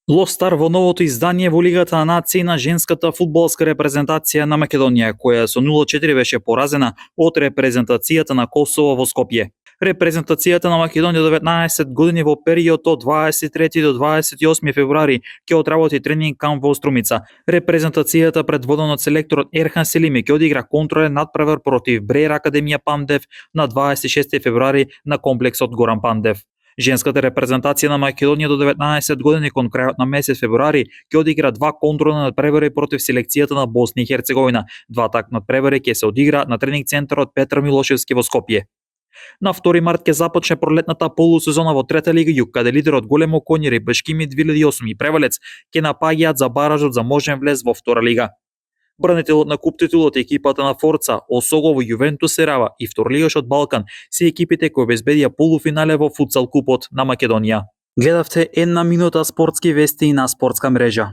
Лостар во новото издание во Лигата на нации на женската фудбалска репрезентација на Македонија, која со 0-4 беше поразена од репрезентацијата на Косово во Скопје. Репрезентацијата на Македонија до 19 години во период од 23 до 28 февруари ќе отработи тренинг камп во Струмица. Репрезентацијата предводена од селекторот Ерхан Селими ќе одигра контролен надпревар против Бреер Академија Пандев на 26 февруари на комплексот Горан Пандев. Женската репрезентација на Македонија до 19 години кон крајот на месец февруари ќе одигра два контролни надпревари против селекцијата на Босна и Херцеговина. Два такви надпревари ќе се одигра на тренинг центарот Петар Милошевски во Скопје. На 2 март ќе започне пролетната полусезона во трета лига Југ, каде лидерот Големо Конјери, Бешкими 2008 и Превалец ќе напаѓаат за баражот за можен влез во втора лига. Бранителот на куп титулот екипата на Форца, Осогово, Јувентус Серава и вторлигашот Балкан се екипите кои обезбедија полуфинале во футсал купот на Македонија. Гледавте една минута спортски вести на спортска мрежа.